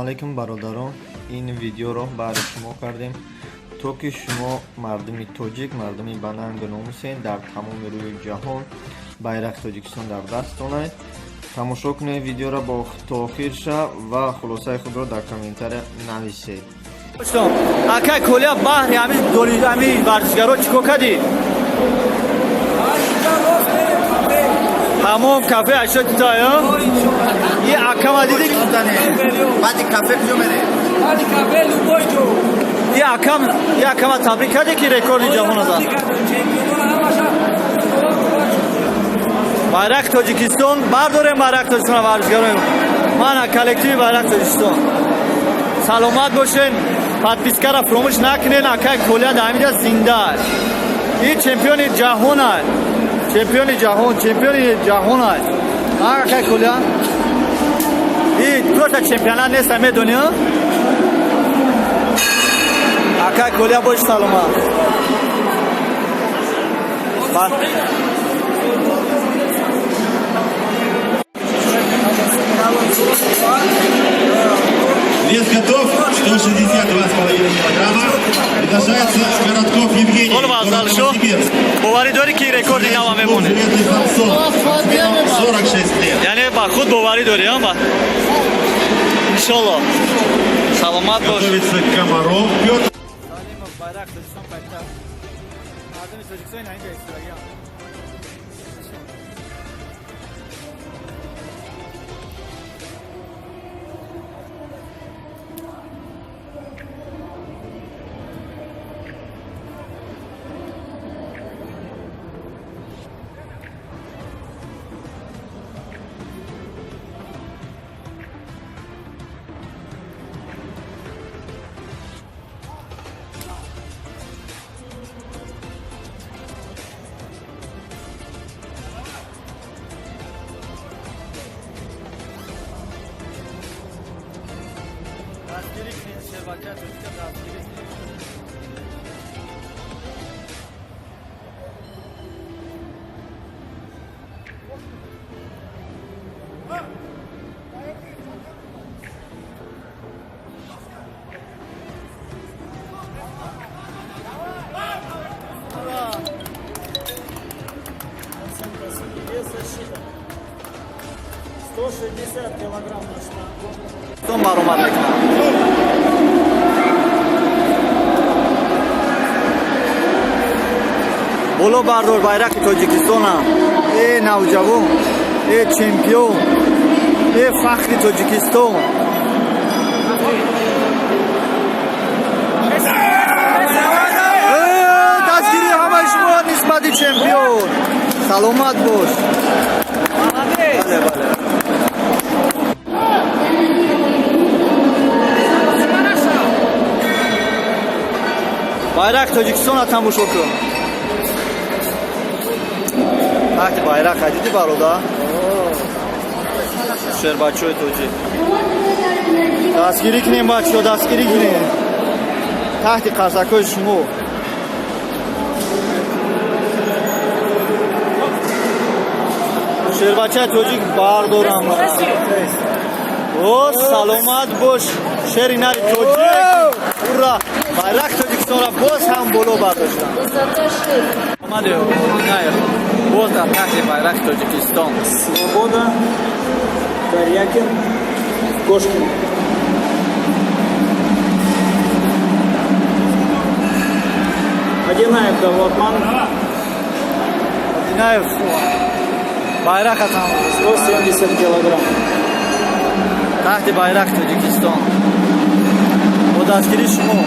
Алайкум, бародарон. Ин видеоро баҳри шумо кардем, то ки шумо, мардуми тоҷик, мардуми ба нангу номусен, дар тамоми рӯи ҷаҳон байрақи Тоҷикистон дар дастонад. Тамошо кунед видеоро бо то охирша ва хулосаи худро дар комментария нависед. Акай Коля, баҳри ҳами варзишгаро чӣ кор кардӣ? Ҳамон кафе ашо титая и акама диди. Баъди кафе куҷо мерем? Баъди кафе любой ҷо. И акам, и акама табрик кардӣ, ки рекорди ҷаҳона зад. Чемпионона ҳамаша. Байрақи Тоҷикистон бардорем, байрақи Тоҷикистон, варзишгарои мана коллективи Байрақи Тоҷикистон. Саломат бошен, подпискара фуромӯш накунен. Акай Коля дар ҳаминҷа зинда. Ин чемпиони ҷаҳон аст, чемпиони ҷаҳон, чемпиони ҷаҳон аст акай Коля. И просто чемпионат нест, медони? Акай Коля, бош саломат. Вес готов, 162,5 килограмма. Приглашается Городков Евгений, Сол город Афзал шо. Новосибирск. Боварӣ дорӣ, ки рекорди нава мемонед? Железный Самсон, спортсмену 46 лет. Яъне ба худ боварӣ дорӣ, а? Ба иншолло, саломат бош. Готовится Комаров Петр. Салимов, байрақ Тоҷикистон пайтахт. Мардуми Тоҷикистон инҷа истодагиам. Дастгирӣ кунед шербача тоҷика, дастгирӣ кунед. Ура! Вес засчитан. 160 килограмм на штангу. Тон баромад мекунам. Боло бардор байрақи Тоҷикистона, э навҷавон, э чемпион, э фахри Тоҷикистон. Э, дастгирии ҳамаи шумо нисбати чемпион. Саломат бош. Бале, бале. Байрақи Тоҷикистона тамошо кун. Таҳти байрақ дидӣ, бародар? Шербачаҳои тоҷик, дастгирӣ кунем, бачаҳо, дастгирӣ кунем таҳти қарсакҳои шумо. Шербачаи тоҷик бардорам. О, саломат бош, шери нари тоҷик! Ура! Байрақи Тоҷикистонро боз ҳам боло бардоштам. Омаде, Одинаев боз дар таҳти байрақи Тоҷикистон. Свобода, Карякин, Кошкин. Одинаев Давлатман, Одинаев байрақатам. 170 килограмм. Таҳти байрақи Тоҷикистон бо дастгирии шумо.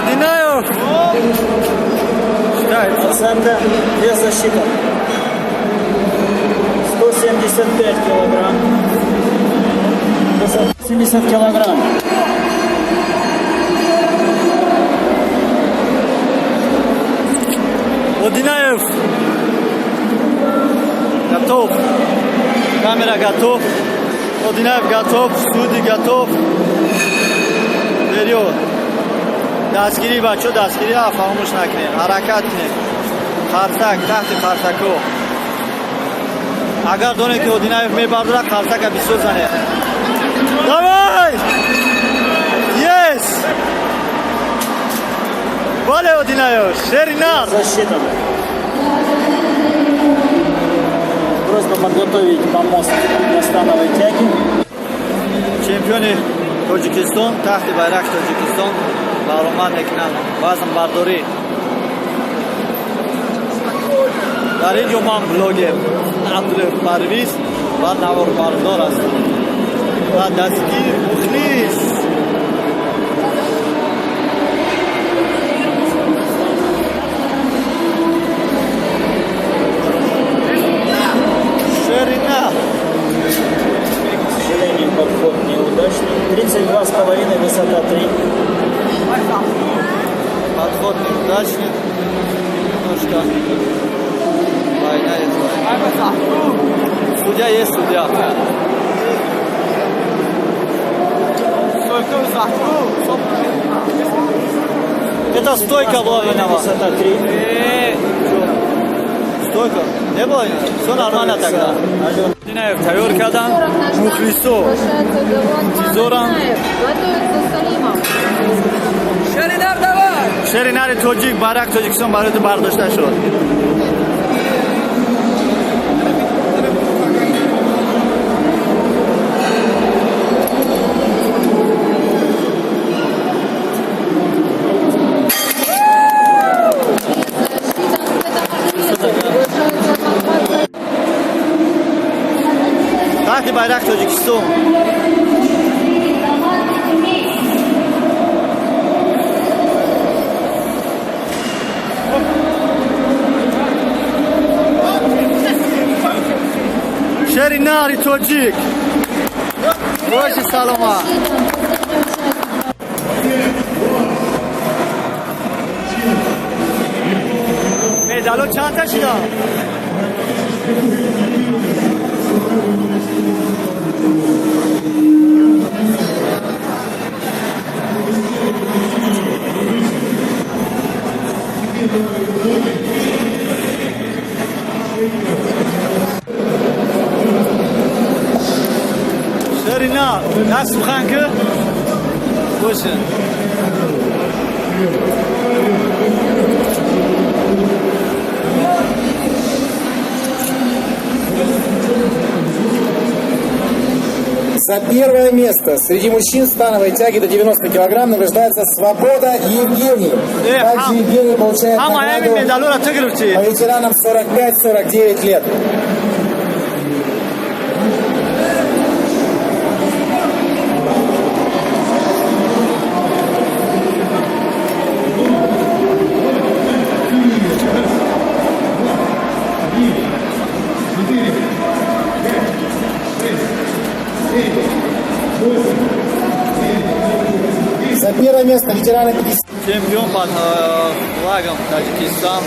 Одинаев считается. Оценка, вес засчитан. 175 килограмм. 70 килограмм. Одинаев готов. Камера готов. Одинаев готов. Судьи готов. Вперёд! Дастгирӣ, бачо, дастгирӣ фаромӯш накунед, ҳаракат кунед. Қарсак, таҳти қарсако. Агар донед, ки Одинаев мебардорад, қарсака бисёр занед. Давай! Есть! Бале, Одинаев, шери нар! Засчитано. Просьба подготовить помост для становой тяги. Чемпиони Тоҷикистон таҳти байрақи Тоҷикистон баромад мекунанд, вазнбардорӣ. Дар ин ҷо ман блогер Абдулев Парвиз ва наворбардор ҳастам ва дастгир, мухлис. Ширина. К сожалению, подход неудачный. 32,5, высота 3. Подход неудачный. Немножко. Война есть война. Судья есть судья. Это стойка была виновата. Высота 3. Стойка. Не было виновата? Все нормально тогда. Алена. Динаев тайёр кардан. Мухлисо. Интизорам. Готовится Салимов. Шери нар, давай! Шери нари тоҷик, байрақ Тоҷикистон барои ту бардошта шуд. Приглашается Махмад. Таҳти байрақ Тоҷикистон. Шери нари тоҷик. Боши саломат. Медало чанд та шида? Шери нар, як сухан ки боше. За первое место среди мужчин становой тяги до 90 килограмм награждается Свобода Евгений. Также Евгений получает Ҳама ҳамин награду медалҳоро ту гирифтӣ. По ветеранам 45-49 лет. За первое место ветераны 50 Чемпион под флагом Таджикистан.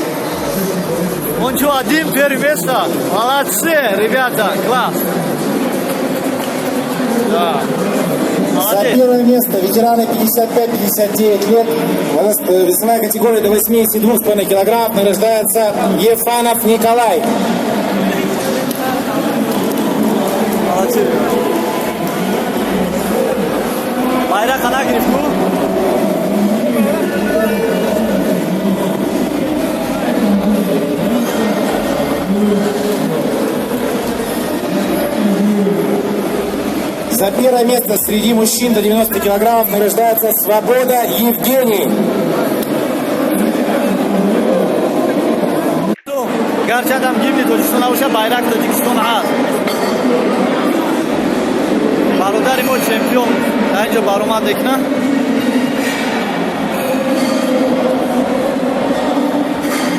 Он что, один первое место? Молодцы, ребята, класс. Да. За Молодец. первое место ветераны 55-59 лет, весовая категория до 82,5 килограммов, награждается Ефанов Николай. Молодцы. Байрақа нагирифт ку? За первое место среди мужчин до 90 килограммов награждается Свобода Евгений. Гарчандам гимни Тоҷикистон набошад, байрақ Тоҷикистон ҳаст. Бародари мо чемпион дар инҷо баромад мекунад.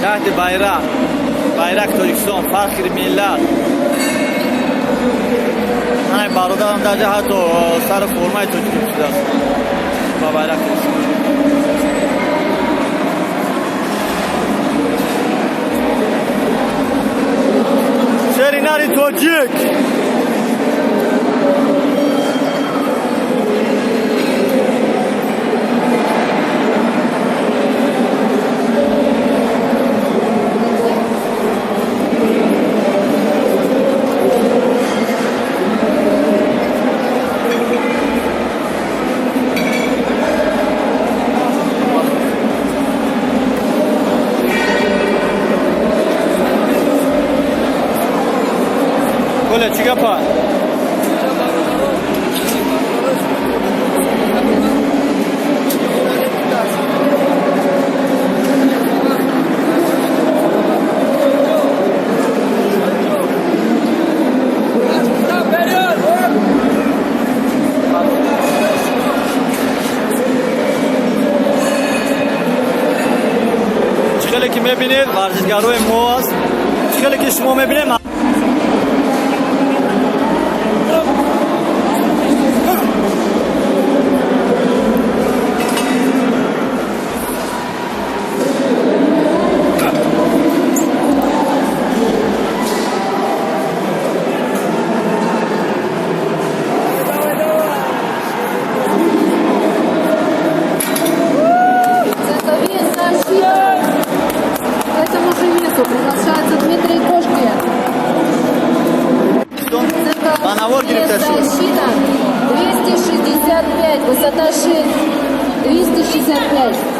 Таҳти байрақ, байрақ Тоҷикистон, фахри миллат. Ҳамин бародарам дар ҷа ҳатто сари формаи тоҷикӣ пӯшидааст ба байрақ Тоҷикистон. Шери нари тоҷик. Коля, чӣ гапа? Чӣ хеле ки мебинед, варзишгарои мо аст. Чӣ хеле ки шумо мебинед. Центр вес защита. К этому же весу приглашается Дмитрий Кошкин. Центр Ба навор вес гирифта шуд. защита 265, высота 6, 265.